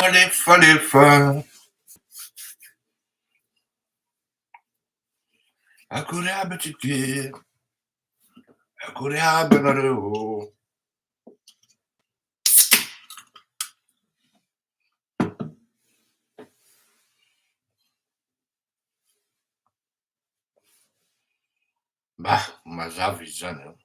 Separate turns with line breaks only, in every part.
Alefa alefa. Akory aby atsika e. Akory aby anareo. Mba mazava izy zany an.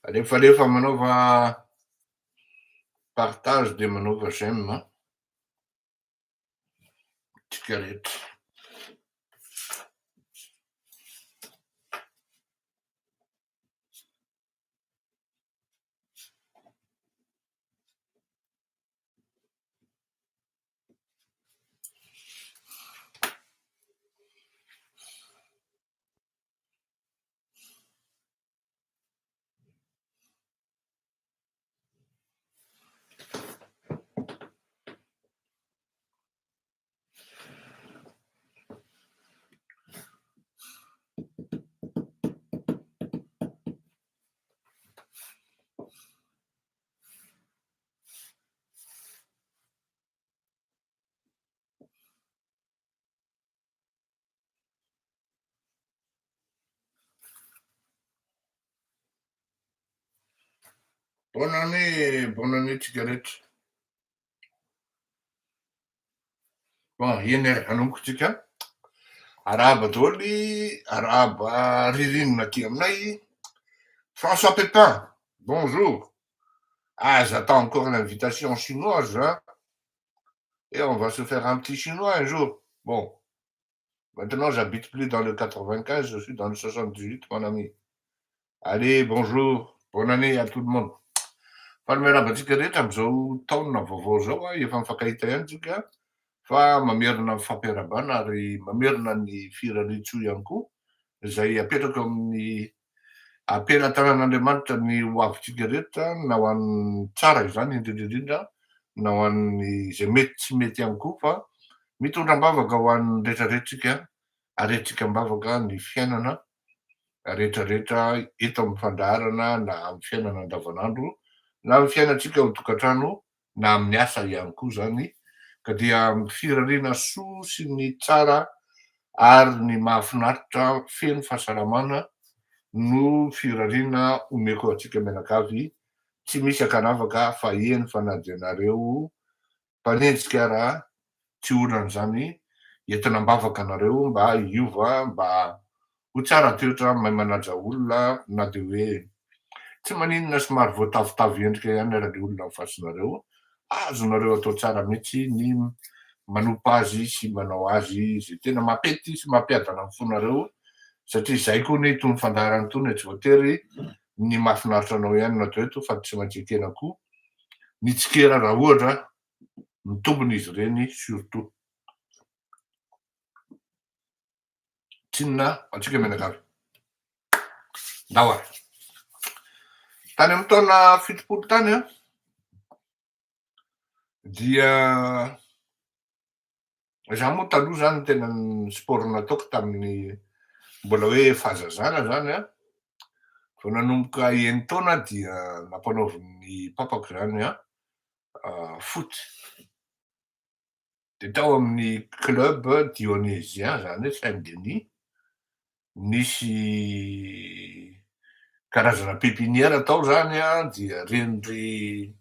Alefalefa manaova partage dia manaova j'aime an. Tsika rehetra. Bonne année, bonne année tsika rehetra. Bon, eny ary, hanomboka tsika. Arahaba daholo, arahaba ririnina aty aminay. François Pépin, bonjour. Ah, j'attends encore l'invitation chinoise, hein. Et on va se faire un petit chinois un jour. Bon, maintenant j'habite plus dans le 95, je suis dans le 78, mon ami. Allez, bonjour, bonne année à tout le monde. Faly miarahaba antsika rehetra amin'izao taona vaovao izao a, efa mifankahita ihany tsika fa mamerina ny fampiarahabana ary mamerina ny firariantsoa ihany koa izay apetraka amin'ny Am-pelatanan'Andriamanitra ny ho avintsika rehetra na ho an'ny tsara izany indrindra indrindra na ho an'ny izay mety tsy mety ihany koa fa mitondra am-bavaka ho an'ny rehetra rehetra isika ary entintsika am-bavaka ny fiainana rehetra rehetra eto amin'ny fandaharana na amin'ny fiainana andavanandro na amin'ny fiainantsika ao an-tokantrano na amin'ny asa ihany koa izany ka dia firariana soa sy ny tsara ary ny mahafinaritra feno fahasalamana no firariana omeko antsika mianakavy tsy misy ankanavaka fa eny fa na dia nareo mpanenjika ara tsy olana izany entina am-bavaka anareo mba hiova mba ho tsara toetra mahay manaja olona na dia hoe tsy maninona somary voatavitavy endrika ihany ara le olona amin'ny azonareo atao tsara mihitsy ny manompa azy sy manao azy izay tena mampety sy mampiadana ny fonareo satria izay koa anie itony fandaharana itony e tsy voatery ny mahafinaritra anao ihany no atao eto fa tsy maintsy ekena koa ny tsikera raha ohatra mitombina izy ireny surtout. Tsinona antsika mianakavy. Ndao ary. Tany amin'ny taona 70 tany an, dia za moa taloha zany tena ny sport nataoko tamin'ny mbola hoe fahazazana zany an, vao nanomboka enin-taona dia nampanaovin'ny papako zany an foot. Dia tao amin'ny club Dionysien, izany hoe Saint Denis, nisy karazana pépinière tao izany an, dia reny ry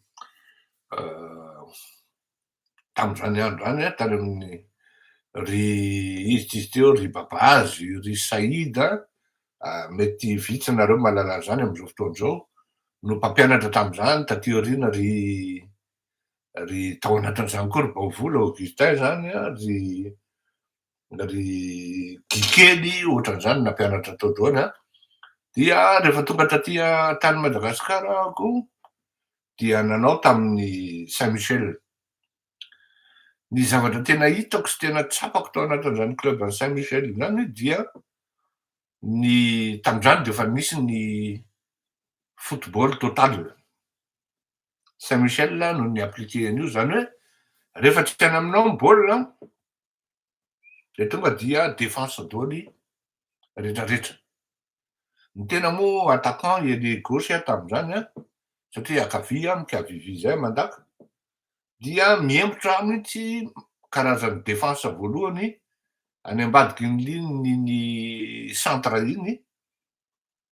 tamin'izany andro izany an, tany amin'ny ry iza izy teo, ry Babazy, ry Saïd, mety vitsy nareo mahalala an'izany amin'izao fotoana izao, no mpampianatra tamin'izany, taty aoriana ry ry tao anatin'izany koa ry Baovola Augustin zany an, ry ry Guy Kely ohatran'izany nampianatra tao daholo an, dia rehefa tonga taty tany Madagasikara aho koa dia nanao tamin'ny Saint Michel. Ny zavatra tena hitako sy tena tsapako tao anatin'izany club an'i Saint Michel izany dia ny tamin'izany dia efa nisy ny football total. Saint Michel no ni-appliquer an'io, izany hoe rehefa tsy any aminao ny baolina dia tonga dia défense daholo retraretra. Ny tena moa attaquant ailier gauche aho tam'izany a, satria ankavia mikaviavia zay mandaka, dia miembotra mihitsy karazany défense voalohany any ambadiky ny ligne ny centre iny,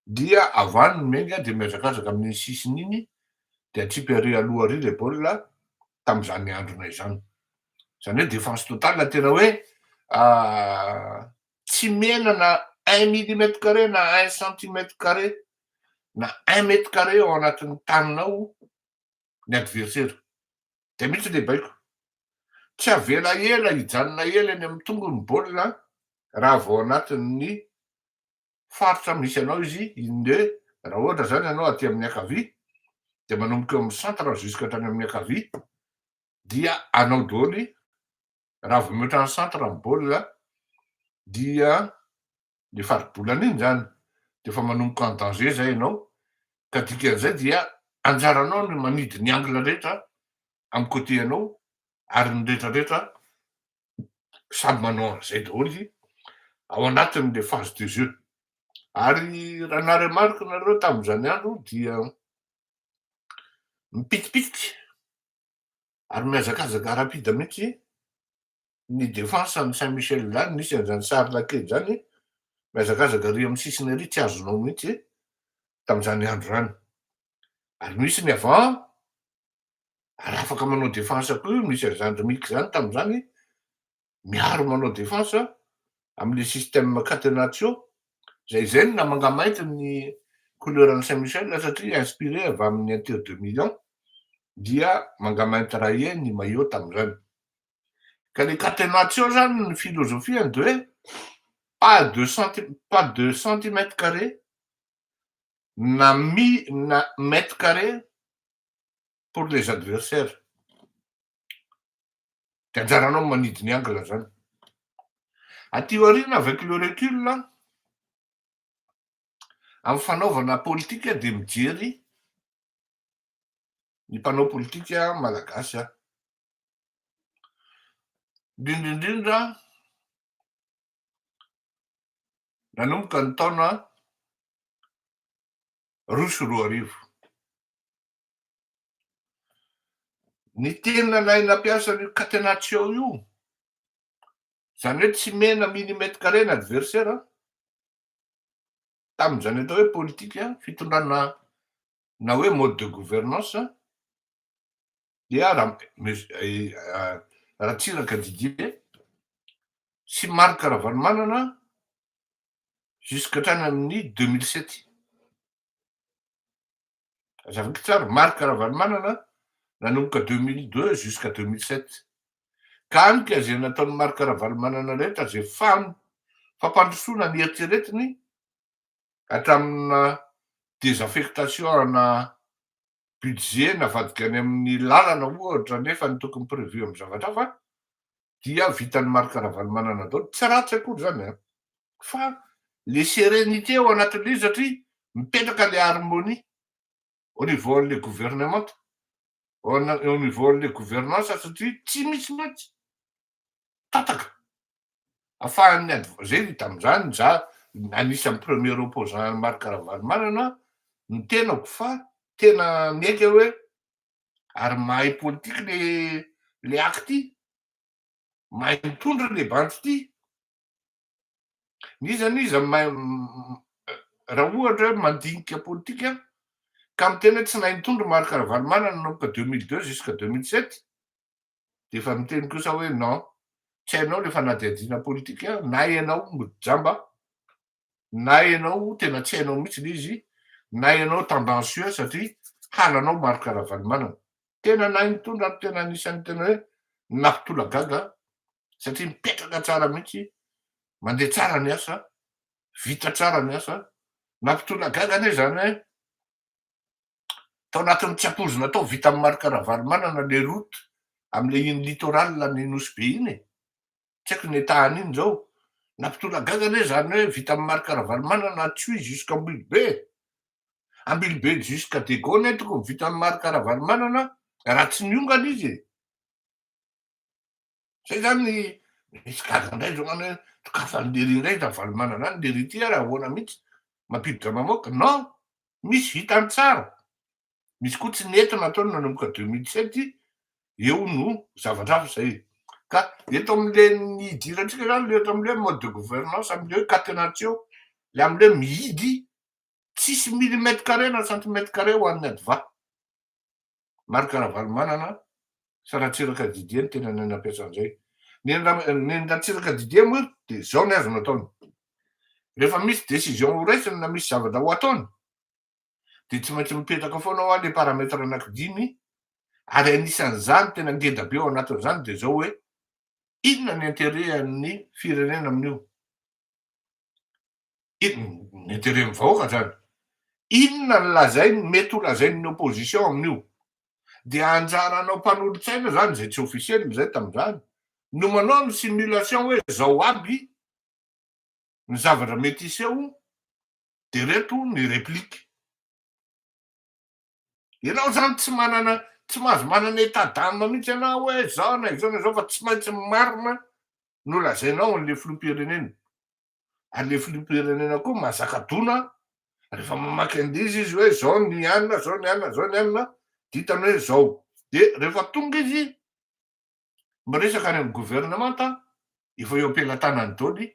dia avany ny menga de miazakazaka amin'iny sisiny iny, de atsipy ary aloha ary le baolina tam'izany andronay zany. Zany hoe défense totale, tena hoe tsy mena na 1 millimètre carré na 1 centimètre carré na 1 mètre carré ao anatin'ny taninao ny adversaire. De mihitsy le baiko, tsy avela ela hijanona ela eny amy tongony baolina raha vao anatin'ny faritra misy anao izy iny. Hoe raha ohatra zany ianao aty amin'ny ankavia, de manomboka eo amy centre jusque hatrany amin'ny ankavia dia anao daholy. Raha vao mihoatra ny centre ny baolina, dia le faribolana iny zany de efa manomboka en danger zay ianao, ka dikan'izay dia anjaranao ny manidy ny angle rehetra amy côté anao, ary ny rehetrarehetra samy manao an'izay daholy ao anatin'le phase de jeu. Ary raha naremariko nareo tam'izany andro, dia mipitipitiky ary miazakazaka rapide mihitsy ny défense ny Saint Michel zany. Nisy an'izany sary lakely zany, miazakazaka ry amy sisiny ary, tsy azonao mihitsy tam'izany andro zany. Ary misy ny avant ary afaka manao défense koa io, misy an'izany miky zany tam'izany, miaro manao défense am'le système catenaccio zay no namangamainty ny couleur ny Saint Michel, satria inspiré avy amin'ny Inter de Milan, dia mangamainty rayé ny maillot tam'izany. Ka le catenaccio zany, ny filozofiany de hoe pas de centimètre carré na mi na mètre carré pour les adversaires, de anjaranao manidy ny angle zany. Aty aoriana, avec le recul, amy fanaovana politika, de mijery ny mpanao politika malagasy ah, indrindraindrindra nanomboka ny taona 2002, ny tena nay nampiasa ny catenaccio io zany, hoe tsy mena millimètre carré ny adversaire tam'izany atao hoe politika fitondrana na hoe mode de gouvernance, dia raha Ratsiraka Didier sy Marc Ravalomanana jusque hatrany amin'ny 2007. Azavaky tsara, Marc Ravalomanana nanomboka 2002 jusqu'à 2007, ka anyka zay nataon'ny Marc Ravalomanana rehetra zay fampandrosoana ny eritreretiny, hatramina désaffectation na budget navadika any amin'ny lalana ohatra, nefa ny tokony prévu amy zavatra hafa, dia vitany Marc Ravalomanana daholo. Tsy ratsy akory zany a, fa le sérénité ao anatin'le izy, satria mipetraka le harmonie au niveau an'le gouvernement, au niveau an'le gouvernance, satria tsy misy mihitsy tataka afahan'ny ady zay tam'izany. Za anisan'ny premier opposant Marc Ravalomanana ny tenako, fa tena miaiky hoe ary mahay politiky le aky ty, mahay mitondra le bandy ty. N'iza n'iza mahay, raha ohatra hoe mandinika politika ka miteny hoe tsy nahay mitondra Marc Ravalomanana nanomboka 2002 jusqu'à 2007, de efa miteny kosa hoe non, tsy hainao le fanadihadiana politika, na ianao mody jamba, na ianao tena tsy hainao mihitsy le izy, na ianao tendancieux satria halanao Marc Ravalomanana. Tena nahay mitondra ary tena anisan'ny tena hoe nampitola gaga, satria mipetraka tsara mihitsy, mandeha tsara ny asa, vita tsara ny asa. Nampitola gaga ane zany hoe tao anatin'ny tsy ampozina tao vita amy Marc Ravalomanana le route am'le iny littoral ny Nosy Be iny e, tsy haiko ny etahany iny zao. Nampitola gaga ane zany hoe vita amy Marc Ravalomanana Antsohihy jusqu'à Ambilobe, Ambilobe jusqu'à Diego ne tokony vita amy Marc Ravalomanana raha tsy niongana izy e. Zay zany misy gaga indray zao any hoe tokafan'lery indray Ravalomanana any lery ty, ary ahoana mihitsy. Mampiditra mamoaka? Non! Misy vitany tsara, misy koa tsy nety nataony nanomboka 2007, eo no zavatra hafa zay. Ka eto amle ny idirantsika zany le eto amle mode de gouvernance amle hoe catenaccio, le amle mihidy tsisy millimètre carré na centimètre carré ho an'ny adva. Marc Ravalomanana sy Ratsiraka Didier no tena nampiasa an'izay. Ny Ratsiraka Didier moa dia izao ny azo nataony. Rehefa misy décision ho raisiny na misy zavatra ho ataony dia tsy maintsy mipetraka foana hoa le paramètre anankidimy ary anisan'izany tena ngeda be ao anatin'izany dia izao hoe inona ny intérêt an'ny firenena amin'io? Inona ny intérêt ny vahoaka zany? Inona ny lazainy mety ho lazain'ny opposition amin'io? Dia anjaranao mpanolotsaina zany izay tsy officiel zay tamin'izany no manao ny simulation hoe zao aby ny zavatra mety hiseho de reto ny réplique. Ianao zany tsy manana tsy mahazo manana état d'âme mihitsy ianao hoe zao na izao na izao fa tsy maintsy marina no lazainao an'le filoham-pirenena. Ary le filoham-pirenena koa mahazaka dona rehefa mamaky an'le izy izy hoe zao ny anona, zao ny anona, zao ny anona, de hitany hoe zao. De rehefa tonga izy miresaka any amin'ny gouvernemanta, efa eo am-pelatanany daholo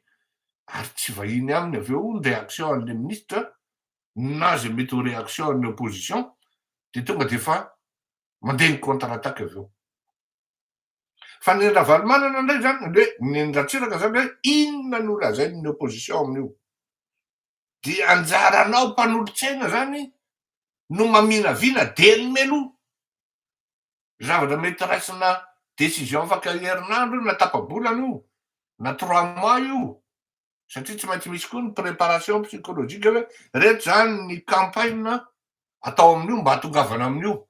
ary tsy vahiny aminy avy eo ny réaction an'le ministre na zay mety ho réaction an'ny opposition, de tonga de efa mandeha ny contre attaque avy eo. Fa ny Ravalomanana indray zany hoe ny Ratsiraka zany hoe inona no lazain'ny opposition amin'io? De anjaranao mpanolotsaina zany no maminavina dieny mialoha zavatra mety raisina décision afaka herinandro io na tapa-bolana io na 3 mois io, satria tsy maintsy misy koa ny préparation psychologique hoe reto zany ny campagne atao amin'io mba hahatongavana amin'io.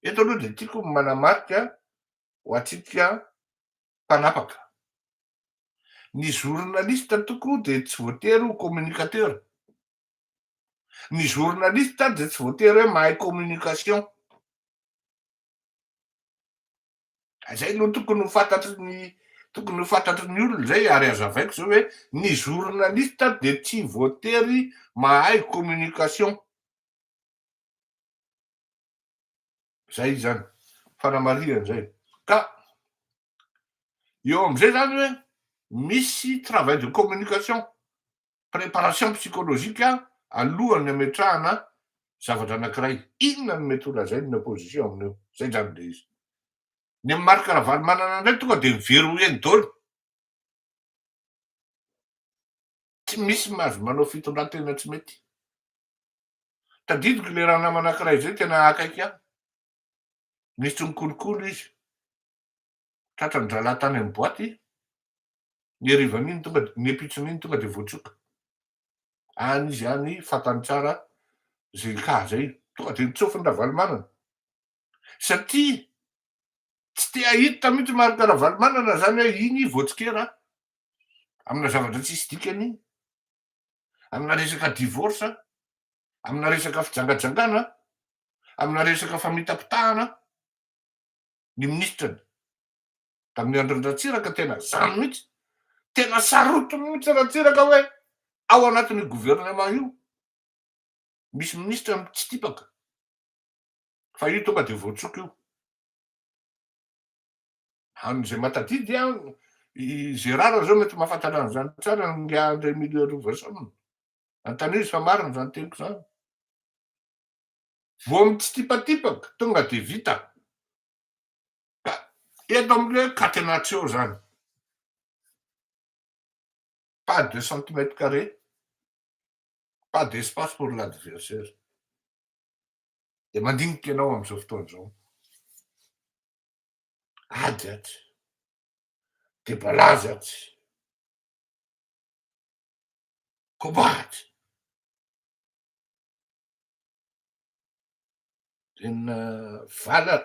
Eto aloha de tiako manamarika ho antsika mpanapaka. Ny journaliste toko de tsy voatery ho communicateur. Ny journaliste de tsy voatery hoe mahay communication. Zay no tokony ho fantatry ny tokony ho fantatry ny olona zay ary azavaiko zao hoe ny journaliste de tsy voatery mahay communication. Zay zany fanamarihana zay. Ka eo am'izay zany hoe misy travail de communication, préparation psychologique alohan'ny ametrahana zavatra anankiray. Inona no mety ho lazain'ny opposition amin'io? Zay zany le izy. Ny amin'i Marc Ravalomanana indray tonga de miverrouiller-ny daholo. Tsy misy mahazo manao fitondran-tena tsy mety. Tadidiko le ranamana anankiray zay tena akaiky ahy. Nisy tsy nikolokolo izy. Tratran-drahalahy tany amin'ny boaty. Ny harivan'iny tonga, ny ampitson'iny tonga de voatsoka. Any izy any fantany tsara zay cas zay. Tonga de nitsofiny Ravalomanana. Satria tsy te hahita mihitsy Marc Ravalomanana zany hoe iny voatsikera amina zavatra tsisy dikany, amina resaka divorce, amina resaka fijangajangana, amina resaka famitapitahana ny minisitran'ny tamin'ny andron-dRatsiraka tena zany mihitsy, tena sarotiny mihitsy Ratsiraka hoe ao anatin'io gouvernement io misy ministra tsy tipaka fa io tonga de voatsoka io. Amin'izay mahatadidy aho, i Gérard zao mety mahafantatra an'izany tsara ny André Emilio Rovason. Anontanio izy fa marina zany teniko zany. Vao mitsitipatipaka tonga de vita. Ka eto am'le catenaccio zany. Pas de centimètre carré, pas d'espace pour l'adversaire. De mandinika ianao am'izao fotoana zao. Ady atsy, déballage atsy, combat atsy. Tena vala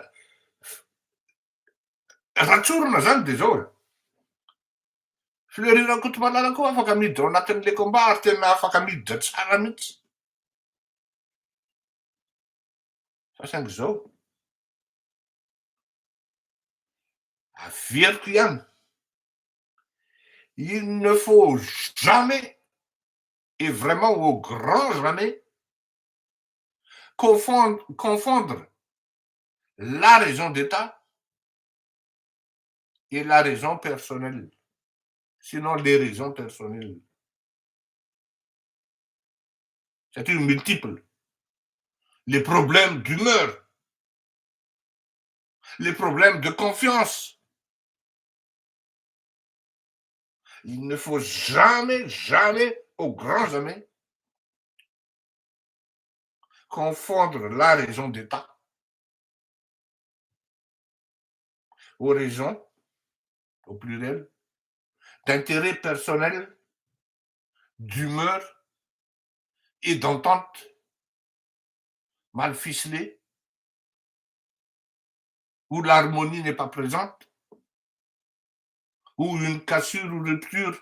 raha tsorina zany de zao e. Fleury Rakotomalala koa afaka miditra ao anatin'le combat ary tena afaka miditra tsara mihitsy. Fa saingy zao, averiko ihany, il ne faut jamais. et vraiment au grand jamais confondre la raison d'État et la raison personnelle, sinon les raisons personnelles. Satria multiple les problèmes d'humeur, les problèmes de confiance. Il ne faut jamais, jamais, au grand jamais, confondre la raison d'État aux raisons, au pluriel, d'intérêt personnel, d'humeur et d'entente mal ficelée, où l'harmonie n'est pas présente, où une cassure ou rupture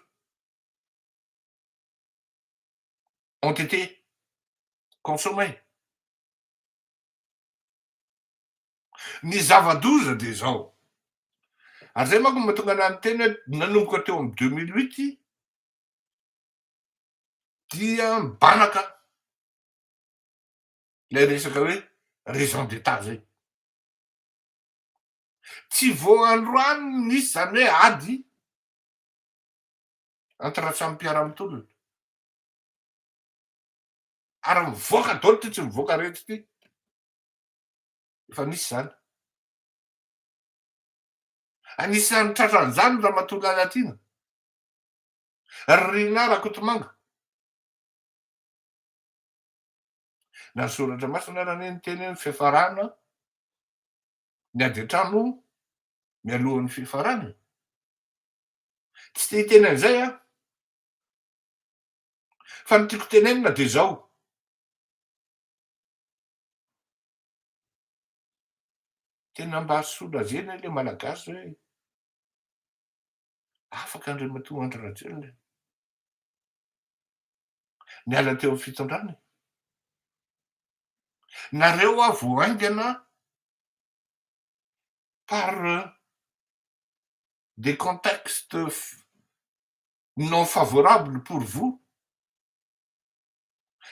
ont été consommées. Ny zava-doza dia izao, ary izay manko no mahatonga anah niteny hoe nanomboka teo amin'ny 2008 dia mibanaka ilay resaka hoe raison d'Etat zay. Tsy vao androany no nisy izany hoe ady entre samy mpiara-mitolona. Ary mivoaka daholo ity tsy mivoaka rehetra ity. Efa nisy izany. Anisan'ny tratran'izany Ramatoa Lalatiana, Rinah Rakotomanga. Na ny soratra masina ary anie niteny hoe ny fiafarana ny ady an-trano mialohan'ny fiafarana e. Tsy te hiteny an'izay aho. Fa ny tiako tenenina dia izao. Tena mba soulagena ilay Malagasy hoe afaka Andriamatoa Andry Rajoelina e. Niala teo amin'ny fitondrana e. Nareo hoa vao haingana par des contextes non favorables pour vous.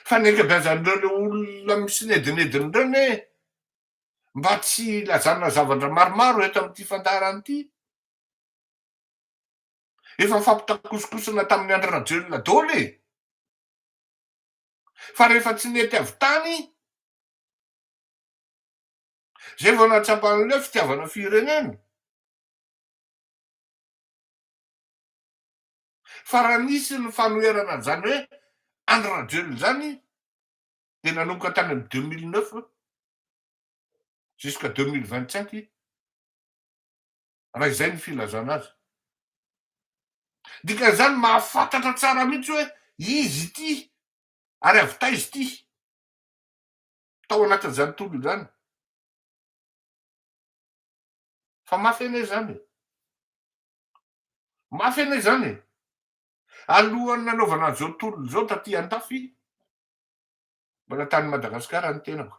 Fa ny ankabeazan'ireo le olona misinedinedina ireo anie mba tsy hilazana zavatra maromaro eto amin'ity fandaharana ity. Efa nifampitakosokosona tamin'i Andry Rajoelina daholo e! Fa rehefa tsy nety avy tany, zay vao nahatsapa an'ilay fitiavana firenena. Fa raha nisy ny fanoherana an'izany hoe Andry Rajoelina izany dia nanomboka tany amin'ny 2009 jusqu'à 2025 raha izay ny filazana azy. Dikan'izany mahafantatra tsara mihitsy hoe izy ity ary avy taiza ity tao anatin'izany tolona izany. Fa mafy anie izany e. Mafy anie izany e. Alohan'ny nanaovana an'izao tolona izao taty andafy, mbola tany Madagasikara ny tenako.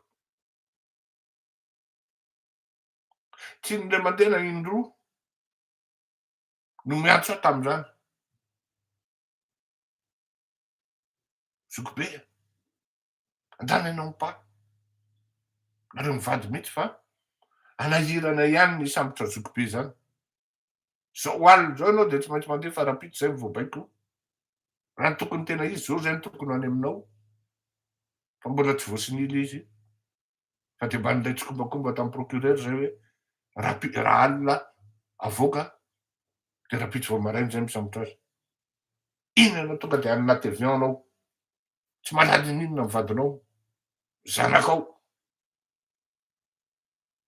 Tsy ny indray mandeha na indroa no miantso ahy tamin'izany. Zokibe a! Andana ianao mipà. Nareo mivady mihitsy fa anahirana ihany ny hisambotra zokibe izany. Zao alina zao ianao dia tsy maintsy mandeha fa rahampitso zay vao baiko. Raha ny tokony tena izy zao zay no tokony any aminao fa mbola tsy voasinila izy. Fa dia mba nilay tsikombakomba tamin'ny procureur zay hoe raha raha alina avoaka dia rahampitso vao maraina zay misambotra azy. Iny ianao tonga dia any anaty avion anao. Tsy malady n'inona ny vadinao, zanakao.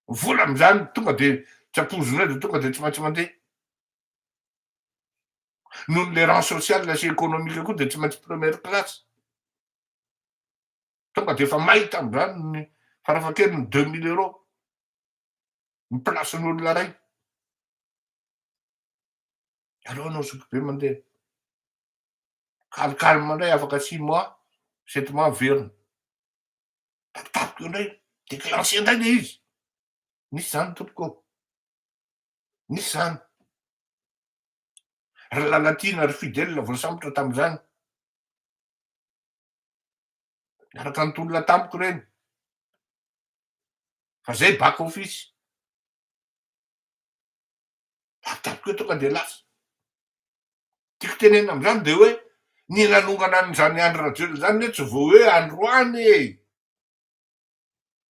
Vola amin'izany tonga dia tsy ampoizinao dia tonga dia tsy maintsy mandeha. Noho ny le rang social sy économique koa dia tsy maintsy première classe. Tonga dia efa may tamin'izany ny farafahakeliny 2000 euros ny place-n'olona iray. Aleo anao zokibe mandeha. Calme calme indray afaka six mois, sept mois miverina. Tampotampoka eo indray, déclenché indray le izy. Nisy zany tompoko ô. Nisy zany. Ry Lalatiana, ry Fidèle voasambotra tamin'izany. Niaraka nitolona tamiko ireny. Fa zay back office. Tampotampoka eo tonga de lasa. Tiako tenenina am'zany de hoe ny nanongana an'izany Andry Rajoelina zany ne tsy vao hoe androany e!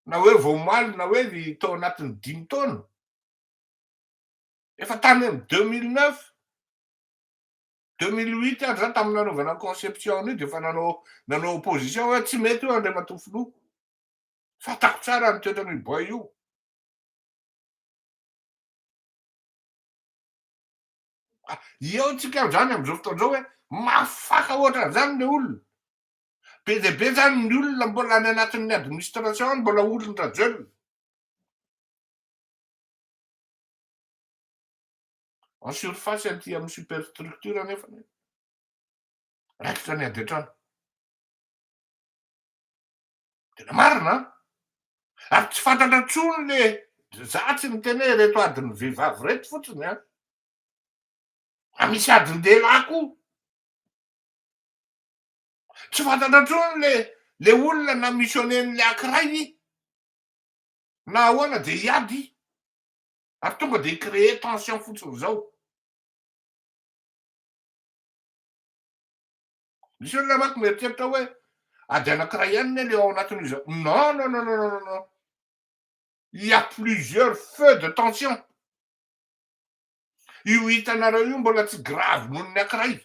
Na hoe vao omaly na hoe tao anatin'ny 5 taona. Efa tany amy 2009, 2008 ary zany tamin'ny nanaovana ny conception an'io de efa nanao opposition hoe tsy mety io Andriamatoa Filoha. Fantako tsara ny toetran'io boy io. Eo tsika zany am'izao fotoana zao hoe mafaka ohatran'izany le olona. Be dia be zany ny olona mbola any anatin'ny administration any mbola olon-dRajoelina. En surface aty amin'ny superstructure nefa raikitra ny ady an-trano. Tena marina an! Ary tsy fantatra intsony le, za tsy miteny hoe ireto adin'ny vehivavy ireto fotsiny an! Fa misy adin-dehilahy koa. Tsy fantatra intsony le le olona na missionnaire-n'le ankiray na ahoana de hiady ary tonga de hi-créer tension fotsiny zao. Misy olona manko mieritreritra hoe ady anankiray ihany ne le ao anatin'io zao. Non, non, non, non, non, non. Il y a plusieurs feux de tension. Io hitanareo io mbola tsy grave noho ny ankiray.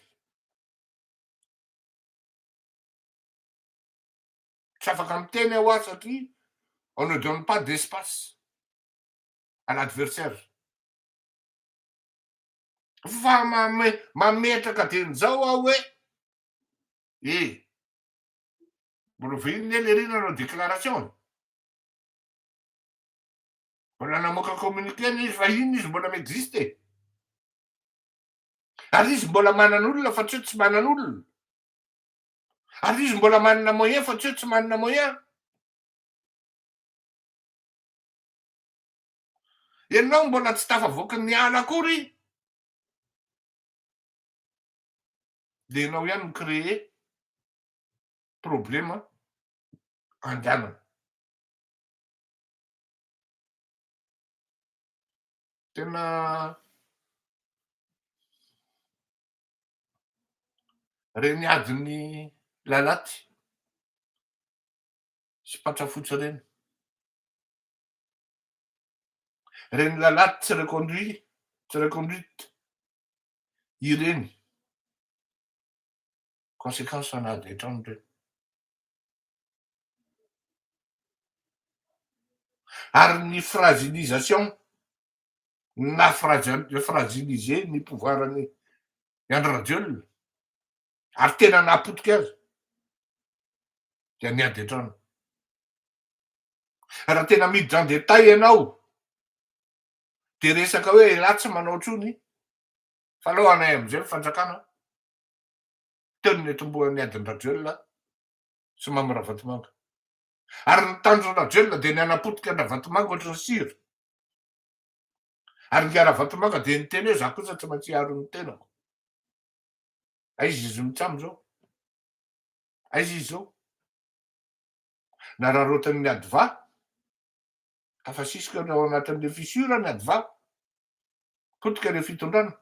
Tsy afaka miteny aho aho satria on ne donne pas d'espace à l'adversaire. Fa mametraka dian'izao aho hoe e mbola vahiny ne le ry nanao déclaration. Mbola namoaka communiqué izy fa iny izy mbola mi-existe. Ary izy mbola manan'olona fa tsy hoe tsy manan'olona. Ary izy mbola manana moyen fa tsy hoe tsy manana moyen. Ianao mbola tsy tafavoaky ny ala akory de ianao ihany mi-créer problema andehanana. Tena reny adin'ny Lalaty sy Patrafotsy reny. Reny Lalaty tsy reconduit, tsy reconduite ireny. Conséquence an'ady an-trano ireny. Ary ny fragilisation na fragiliser ny pouvoir-n'i Andry Rajoelina ary tena nahapotika azy dia ny ady an-trano. Raha tena miditra en détail ianao dia resaka hoe elah tsy manao intsony fa aleo anay amin'izay ny fanjakana teo no nitomboan'ny adin-dRajoelina sy Mamy Ravatomanga. Ary ny tanjon-dRajoelina dia ny hanapotika an-dRavatomanga ohatry ny sira. Ary ingahy Ravatomanga dia niteny hoe za kosa tsy maintsy hiaro ny tenako. Aiza izy mitsam zao? Aiza izy zao? Nararaotin'ny adva, tafasisika ao anatin'le fissure ny adva, potika le fitondrana.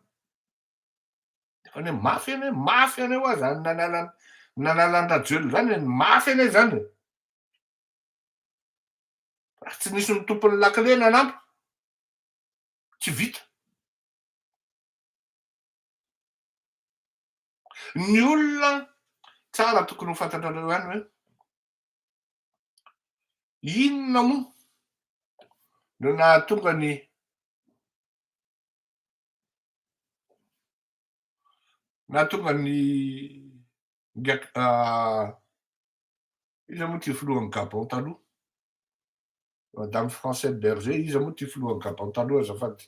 Nefa anie mafy anie, mafy anie hoa zany nanala nanala an-dRajoelina zany e, mafy anie zany e. Raha tsy nisy ny tompon'ny lakile nanampy, tsy vita. Ny olona tsara tokony ho fantatrareo ihany hoe inona moa no nahatonga ny nahatonga ny iza moa ty filohan'ny Gabon taloha? Madame Francette Berger, iza moa ty filohan'ny Gabon taloha azafady?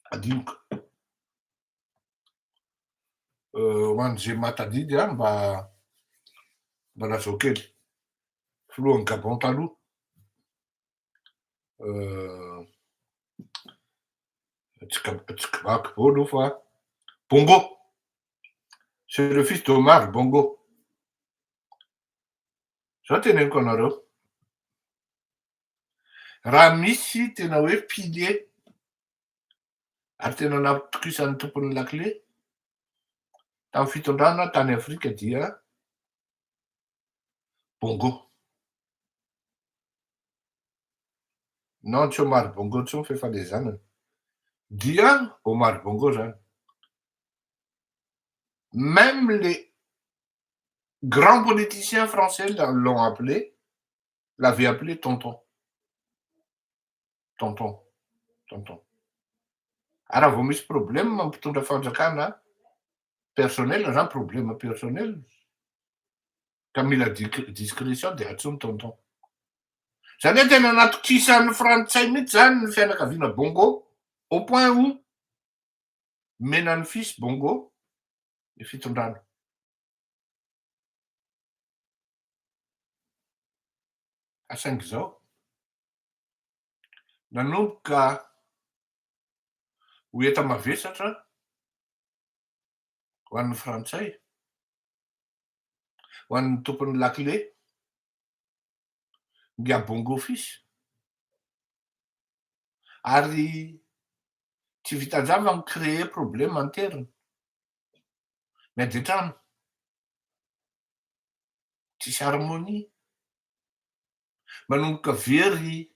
Adinoko. Ho an'izay mahatadidy an, mba lazao kely. Filohan'ny Gabon taloha. Tsy Gab- tsy Gbagbo aloha fa Bongo. C'est le fils d'Omar Bongo. Zao teneniko anareo. Raha misy tena hoe pilier ary tena nampitokisan'ny tompon'ny lakile tamin'ny fitondrana tany Afrika dia Bongo. Non, tsy Omar Bongo intsony fa efa le zanany. Dia Omar Bongo zany. Même les grands politiciens français l'ont appelé, l'avaient appelé tonton. Tonton. Tonton. Ary raha vao misy problème mampitondra fanjakana personnel zany, problème personnel ka mila discrétion, de antsoiny tonton. Zany hoe tena natokisan'ny frantsay mihitsy zany ny fianakaviana Bongo, au point où menany fils Bongo ny fitondrana. Ka saingy zao nanomboka ho enta-mavesatra ho an'ny frantsay, ho an'ny tompon'ny lakile, Nga Bongo fils. Ary tsy vitan-java fa mi-créer problème interne. Miady an-trano. Tsisy harmonie. Manomboka very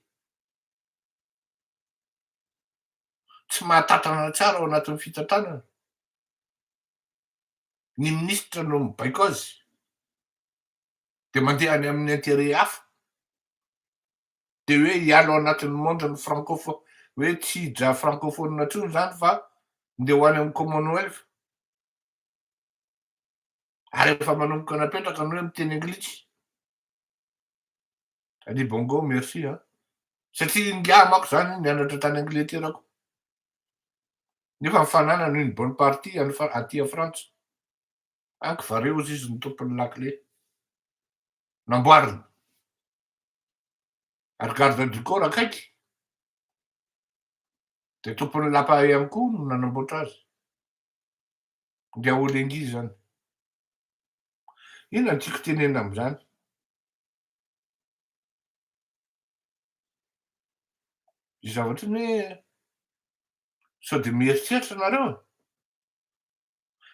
tsy mahatantrana tsara ao anatin'ny fitantanana. Ny minisitra no mibaiko azy. Dia mandeha any amin'ny intérêt hafa. Dia hoe hiala ao anatin'ny monde ny francophone, hoe tsy hidra francophone intsony izany fa ndeha ho any amin'ny commonwealth. Ary efa manomboka napetraka ny hoe miteny anglisy. Ali Bongo, merci an. Satria ingahy manko zany nianatra tany Angletera koa. Nefa ny fananany une bonne partie any aty a Frantsa. Anky vareo ozy izy ny tompon'ny lakile. Namboariny. Ary garde du corps akaiky. Dia tompon'ny lapa ihany koa no nanamboatra azy. Ingahy Olengi zany. Inona no tiako tenenina amin'izany? Io zavatra io anie sao dia mieritreritra nareo e?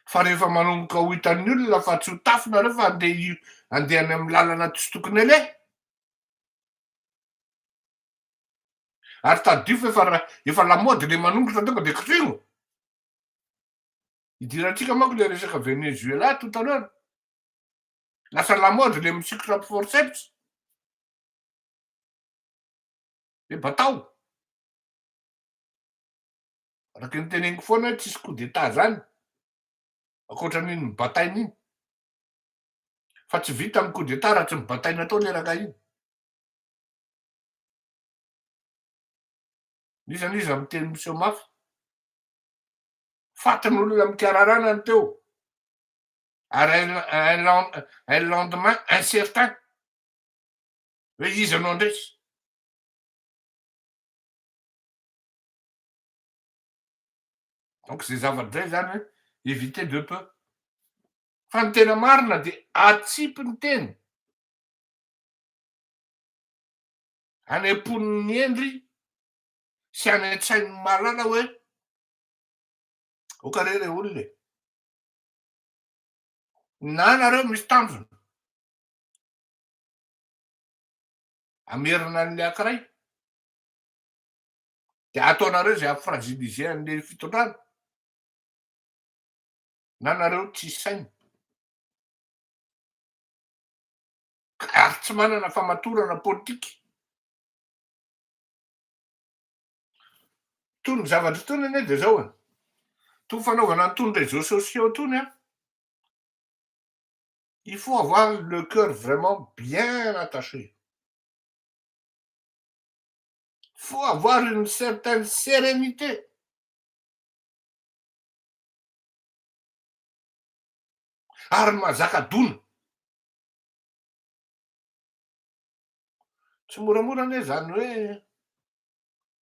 Fa rehefa manomboka ho hitan'ny olona fa tsy ho tafy nareo fa andeha andeha any amin'ny lalana tsy tokony aleha. Ary tadidio fa efa efa lamaody le manongotra tonga dia kosehina. Idirantsika manko le resaka Venezuela tout à l'heure. Lasa lamaody le misikotra amin'ny forceps. Le batao. Araka ny teneniko foana hoe tsisy coup d'état zany. Ankoatran'iny mibataina iny. Fa tsy vita ny coup d'état raha tsy mibataina tao le rangahy iny. N'iza n'iza miteny miseho mafy. Fatin'olona mikararana ny teo. Ary un lendemain incertain. Hoe iza no handresy. Donc zay zavatra zay zany hoe éviter de peu. Fa ny tena marina de atsipy ny teny. Any am-pon'ny hendry sy any an-tsain'ny mahalala hoe Oka re re olona e. Na nareo misy tanjona. Amerina an'le ankiray. De ataonareo izay hampifragiliser an'le fitondrana. Na nareo tsisy saina. Ary tsy manana famatorana politika. Tony zavatra itony anie dia zao e, tony fanaovana an'itony réseaux sociaux itony an, il faut avoir le cœur vraiment bien attaché, faut avoir une certaine sérénité, ary mahazaka dona. Tsy moramora anie zany hoe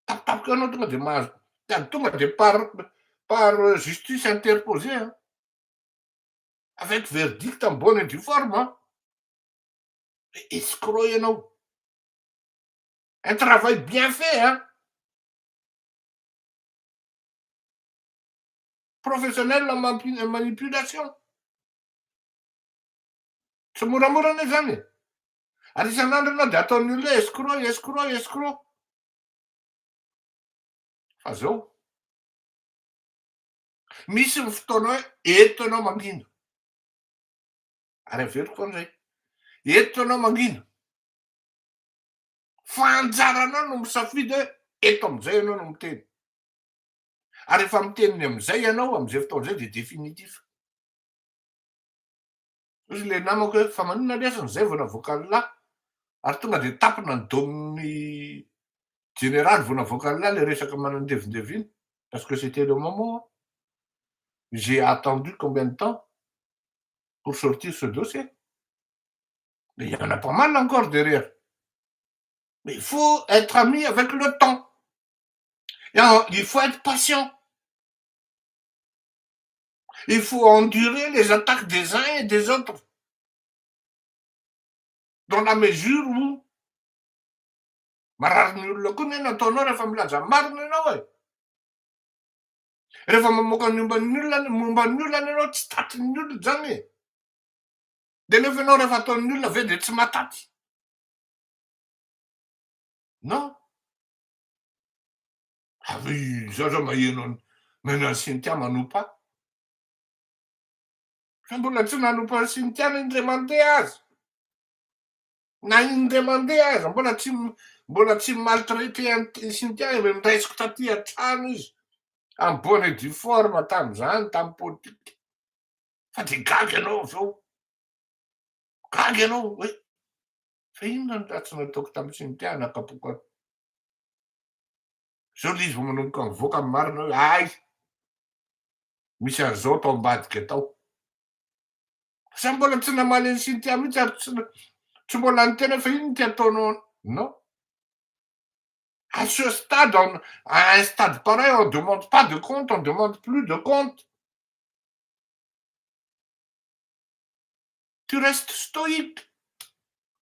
Tampotampoka eo anao tonga de mahazo, sady tonga de par par justice interposée an. Avec verdict en bonne et due forme an! Escroc ianao. Un travail bien fait hein! Professionnel en manipulation. Tsy moramora anie zany e! Ary isan'andro ianao dia ataon'ny olona hoe escroc, escroc, escroc. Fa zao. Misy ny fotoana hoe eto ianao mangina. Ary averiko an'izay. Eto ianao mangina. Fa anjaranao no misafidy hoe eto amin'izay ianao no miteny. Ary rehefa miteny amin'izay ianao, amin'izay fotoana izay dia définitif. Hoy ilay namako hoe fa maninona lesona izay vao navoakan'lah ary tonga dia tapina ny domin'ny jeneraly vao navoakan'lah ilay resaka manandevindevy iny parce que c'était le moment j'ai attendu combien de temps pour sortir ce dossier mais il y en a pas mal encore derrière mais il faut être ami avec le temps et il faut être patient Il faut endurer les attaques des uns et des autres dans la mesure où marary ny olona koa ny nataonao rehefa milaza marina ianao e. Rehefa mamoaka ny momba ny olona momba ny olona ianao tsy tatin'ny olona zany e. De nefa ianao rehefa ataon'ny olona ve de tsy mahataty? Non. Ary izaho zao maheno an'i maheno an'i Cynthia manompa ahy. Fa mbola tsy nanompa an'i Cynthia na indray mandeha aza. Na indray mandeha aza mbola tsy mbola tsy maltraité an'i Cynthia e, niraisiko taty an-trano izy en bonne et due forme tamin'izany tamin'ny politika. Fa dia gaga ianao avy eo. Gaga ianao hoe fa inona no ratsy nataoko tamin'i Cynthia nakapoka ahy. Zao le izy vao manomboka mivoaka ny marina hoe hay misy an'izao tao ambadika tao. Za mbola tsy namaly an'i Cynthia mihitsy ary tsy tsy mbola niteny hoe fa inona ity ataonao non. À ce stade, on, à un stade pareil, on demande pas de compte, on demande plus de compte. Tu restes stoïque,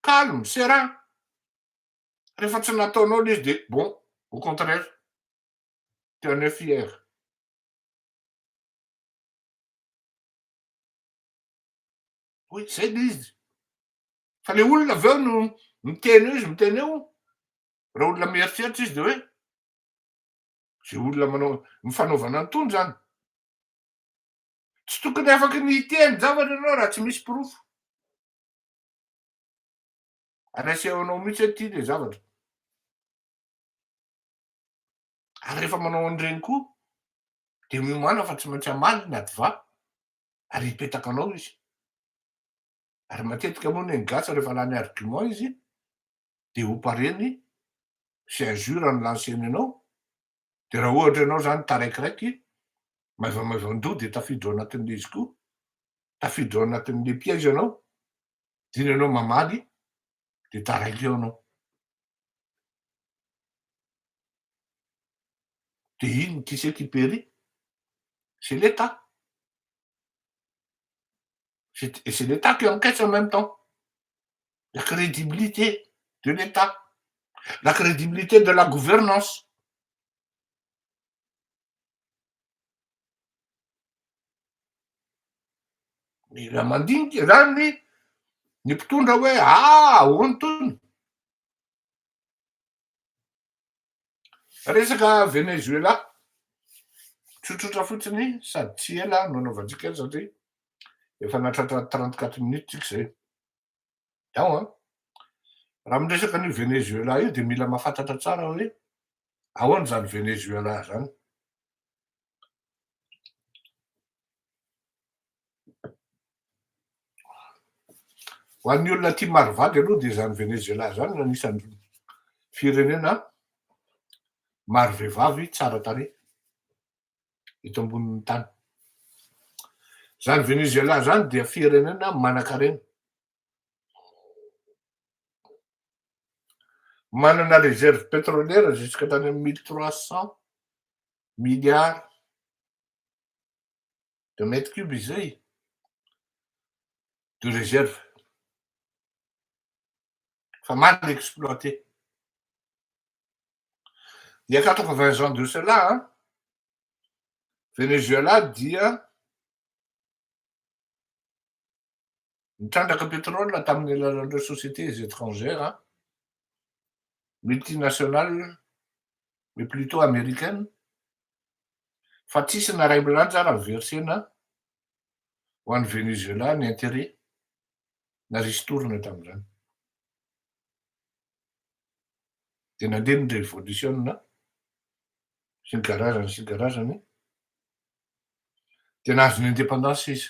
calme, serein. Rehefa tsy nataonao le izy de bon, au contraire, tu en es fier. Oui, zay le izy. Fa le olona avy eo no miteny eo izy, miteny eo, raha olona mieritreritra izy de hoe zay olona manao ny fanaovana an'itony zany. Tsy tokony afaky ny hiteny zavatra ianao raha tsy misy porofo. Ary asehonao mihitsy hoe ity le zavatra. Ary rehefa manao an'ireny koa dia miomàna fa tsy maintsy hamaly ny adva ary hipetaka anao izy. Ary matetika moa ny gasy rehefa lany argument izy dia hopareny sy injure no lanceny anao, dia raha ohatra ianao zany taraikiraiky, maivamaivan-doha dia tafiditra ao anatin'ilay izy koa, tafiditra ao anatin'ilay piège ianao, Dino ianao mamaly de taraiky eo ianao. De ino qui c'est qui périt? C'est l'Etat. Et c'est l'Etat qui encaisse en même temps. La crédibilité de l'Etat, la crédibilité de la gouvernance. Mila mandinika izany ny mpitondra hoe ah ahoana itony? Resaka Venezuela, tsotsotra fotsiny sady tsy ela no anaovantsika azy satria efa nahatratra 34 minutes tsika izay. Ao an! Raha miresaka an'io Venezuela io dia mila mahafantatra tsara hoe ahoana izany Venezuela izany. Ho an'ny olona tia marovady aloha dia izany Venezuela izany no anisan'ny firenena maro vehivavy tsara tarehy eto ambonin'ny tany. Izany Venezuela izany dia firenena manankarena. Manana réserve pétrolière jusqu'à tany amin'ny 1300 milliards de mètres cubes izay. de réserve fa mal exploité. Il y a 80 ans de cela, hein, Venezuela dia nitrandraka pétrole tamin'ny alalan'ireo sociétés étrangères multinationales, mais plutôt américaine, fa tsisy na ray milanja raha versena ho an'ny Venezuela ny intérêt na ristourne tam'izany. De nandeha ny révolution sy ny karazany sy ny karazany, de nahazo ny indépendance izy.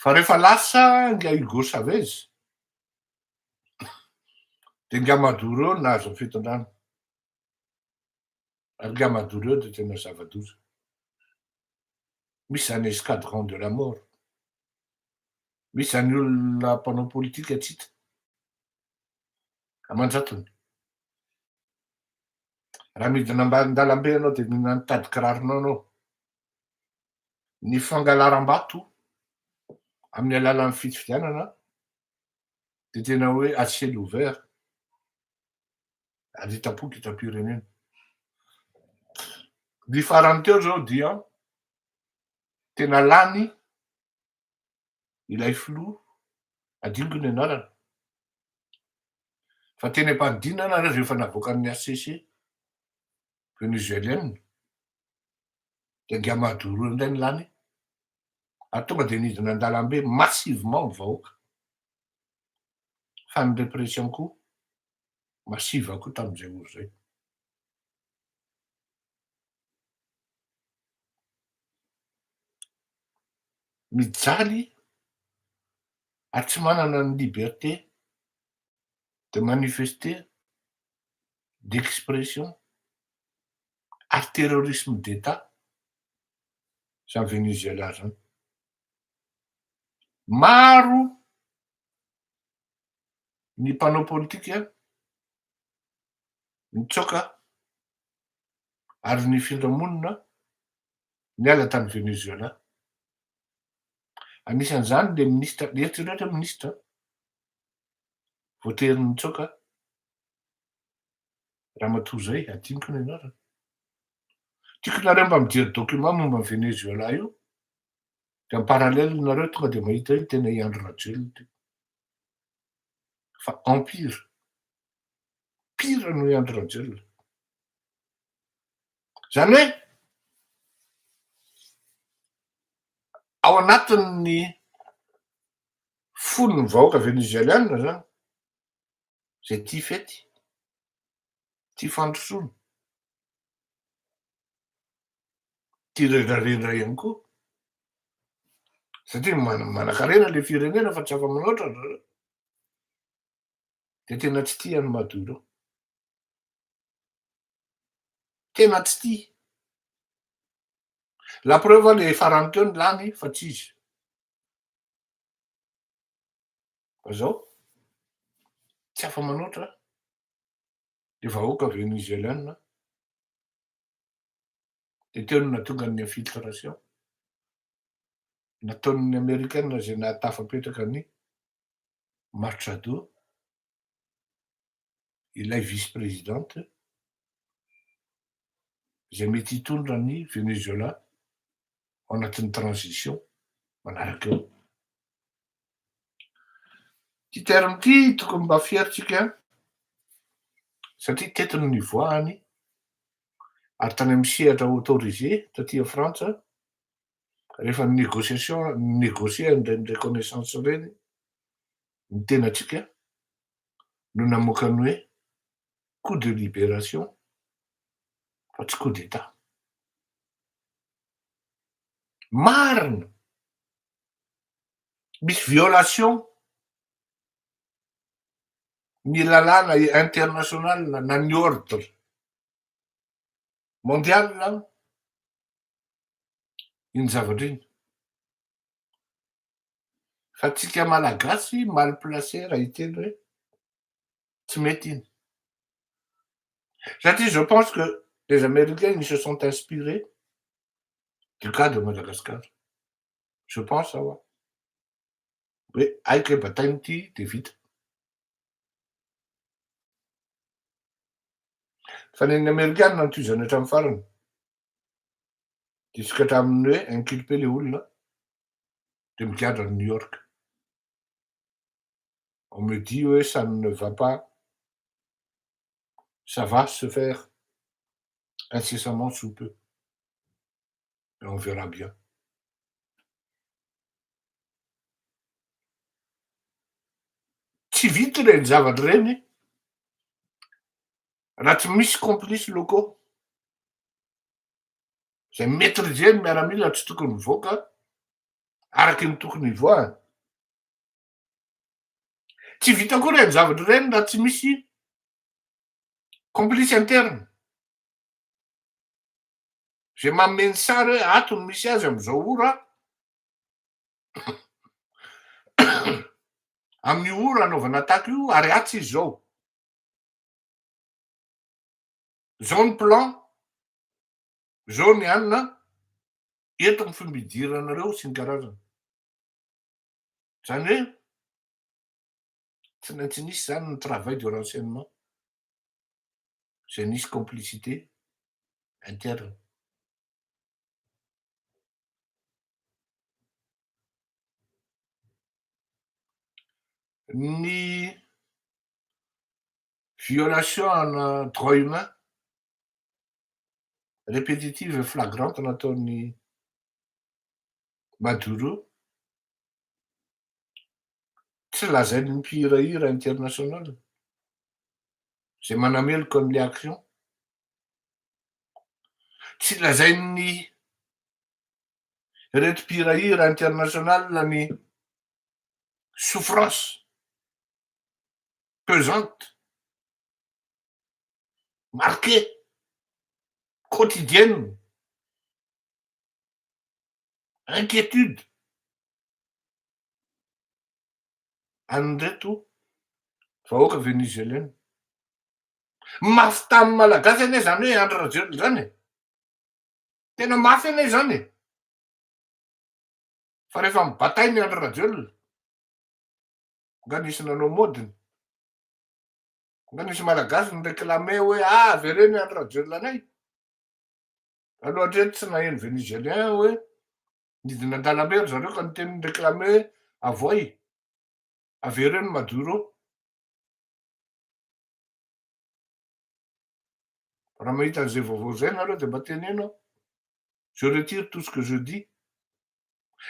Fa rehefa lasa nga Hugo Chavez, de nga Maduro nahazo ny fitondrana, ary nga Maduro eo de tena zava-doza. Misy zany escadron de la mort, misy zany olona mpanao politika tsy hita aman-jatony. Raha midina ambany-dalambe anao, de mihina nitady kiraronao anao. Ny fangalaram-bato amin'ny alalan'ny fifidianana de tena hoe à ciel ouvert, ary hitam-poko hitam-pirenena. Ny farany teo zao dia tena lany ilay filoha, adinoko ny anarana, fa teny am-panidinana rehefa navoakan'ny H C C vénézuélienne, de nga Maduro indray ny lany, ary tonga de nidina an-dalambe massivement ny vahoaka, fa ny répression koa massive koa tam'izay oro zay. Mijaly ary tsy manana ny liberté de manifester, d'expression, ary terrorisme d'état zany Venezuela zany. Maro ny mpanao politika nitsoka ary nifindra monina niala tany Venezuela. Anisan'izany le ministre, eritrereto ministre voatery nitsoka, ramatoa zay, adinoko ny anarany. Tiako nareo mba mijery document momba ny Venezuela io, de en parallèle nareo tonga de mahita hoe tena i Andry Rajoelina ty fa empire pire noho i Andry Rajoelina zany, hoe ao anatin'ny fonony vahoaka venezueliana zany zay tia fety, tia fandrosoana, tia rendrarendra ihany koa, satria manan-karena le firenena fa tsy afa-manoatra zareo, de tena tsy tia any Maduro, tena tsy tia. La preuve, le farany teo ny lany fa tsy izy. Fa zao tsy afa-manoatra le vahoaka vénézuéliana, de teo no nahatonga ny infiltration nataon'ny amerikana zay nahatafapetraka ny Machado, ilay vice présidente zay mety hitondra ny Venezuela ao anatin'ny transition manaraka eo. Ty terme ty tokony mba fieritsika, satria teto no nivoahany, ary tany amy sehatra autorisé taty Frantsa rehefa ny négociation, négocier an'ireny reconnaissance reny, ny tenatsika no namoaka ny hoe coup de libération fa tsy coup d'état. Marina, misy violation ny lalàna international na ny ordre mondial iny zavatra iny, fa tsika malagasy mal placé raha hiteny hoe tsy mety iny, satria je pense que les Américains, ils se sont inspirés du cas de Madagascar, je pense aho. Hoe aika bataina ity de vita. Fa nen'ny Amerikana no tohizany hatramin'ny farany. Jusqu'à hatramin'ny hoe inculpé le olona de migadra any New York. On me dit hoe ça ne va pas, ça va se faire incessamment sous peu. Et on verra bien. Tsy vita ireny zavatra ireny raha tsy misy complices locaux zay maîtriser ny miaramila tsy tokony mivoaka araky ny tokony hivoahany. Tsy vita koa ireny zavatra ireny raha tsy misy complice interne zay manome ny sary hoe ato no misy azy am'izao ora, amin'io ora anaovana attaque io ary atsy izy zao. Zao ny plan, zao ny anona, eto ny fomba idiranareo sy ny karazany. Zany hoe tsy maintsy nisy zany ny travail de renseignement zay nisy complicité interne. Ny violation ana droit humain répétitive et flagrante nataon'ny Maduro tsy lazain'ny mpihirahira international zay manameloka an'le action, tsy lazain'ny reto mpihirahira international ny souffrance pesante, marquée, quotidienne, inquiétude an'ireto vahoaka vénézuélienne. Mafy tamin'ny Malagasy anie zany hoe Andry Rajoelina zany e. Tena mafy anie zany e. Fa rehefa mibatay ny Andry Rajoelina, nga nisy nanao modiny, nga nisy Malagasy ni-réclamer hoe ah avereno i Andry Rajoelina anay. Aloha hatreto tsy naheno Vénézuélien hoe nidina an-dalambe ry zareo ka niteny ni-réclamer hoe avoay, avereno Maduro. Raha mahita an'izay vaovao zay nareo de mba teneno aho. Je retire tout ce que je dis.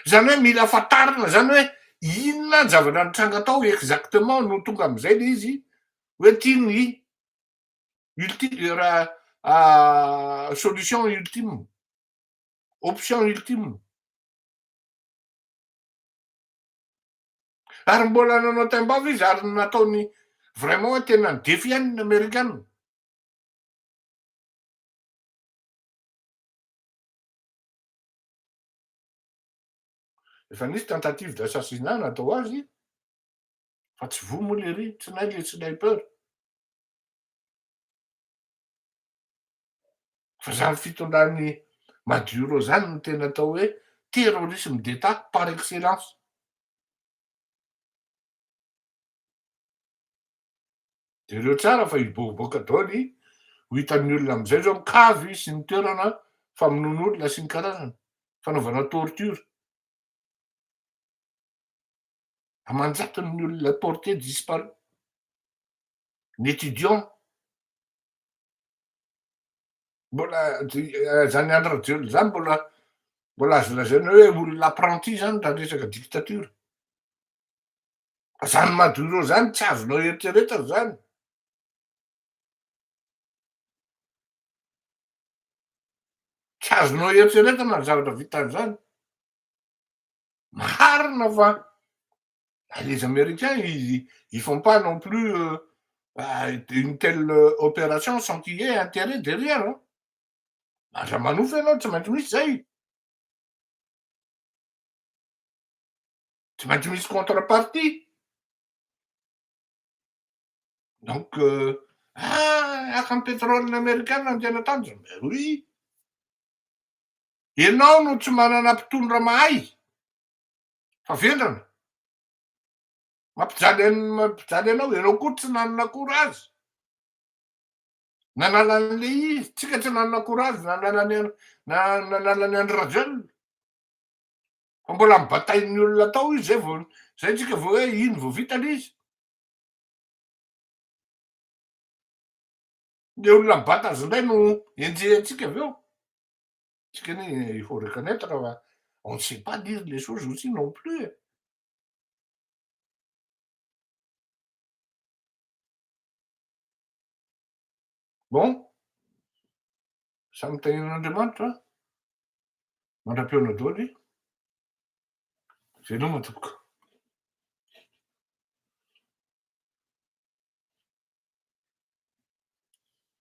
Zany hoe mila fantarina zany hoe inona ny zavatra nitranga tao exactement no tonga am'izay le izy hoe ty ny ulti raha solution ultime, option ultime. Ary mbola nanao taimbava izy ary nataony vraiment hoe tena ni-défier ny Amerikana. Efa nisy tentative d'assassinat natao azy fa tsy voa moa le ry, tsy nay le sniper. Fa zany fitondran'ny Maduro zany no tena atao hoe terrorisme d'État par excellence. Jereo tsara fa hiboaboaka daholo ho hitan'ny olona am'izay zao ny cave sy ny toerana famonoan'olona sy ny karazany, fanaovana torture. Aman-jatony ny olona porté disparu, ny étudiant mbola zany Andry Rajoelina zany mbola azo lazaina hoe olona apprenti zany raha resaka dictature. Fa zany Maduro zany tsy azonao eritreretana zany. Tsy azonao eritreretana ny zavatra vitan'izany. Marina fa les Américains, ils font pas non plus une telle opération sans qu'il y ait intérêt derrière, hein. Aza manofy ianao, tsy maintsy misy zay. Tsy maintsy misy contrepartie. Donc, haka ny pétrole amerikana no tena tanjona. Mais oui. Ianao no tsy manana mpitondra mahay fa vendrana. Mampijaly an- mampijaly anao, ianao koa tsy nanana courage. Nanala an'le izy, tsika tsy nanana courage nanala ny na nanala ny Andry Rajoelina. Fa mbola mibatain'ny olona tao izy zay vao zay tsika vao hoe iny vao vita le izy. Le olona mibata azy indray no enjehantsika avy eo. Tsika anie il faut reconnaître fa on ne sait pas dire les choses aussi non plus e. Bon, samy tahian'Andriamanitra, mandra-pihaona daholo, veloma tompoko.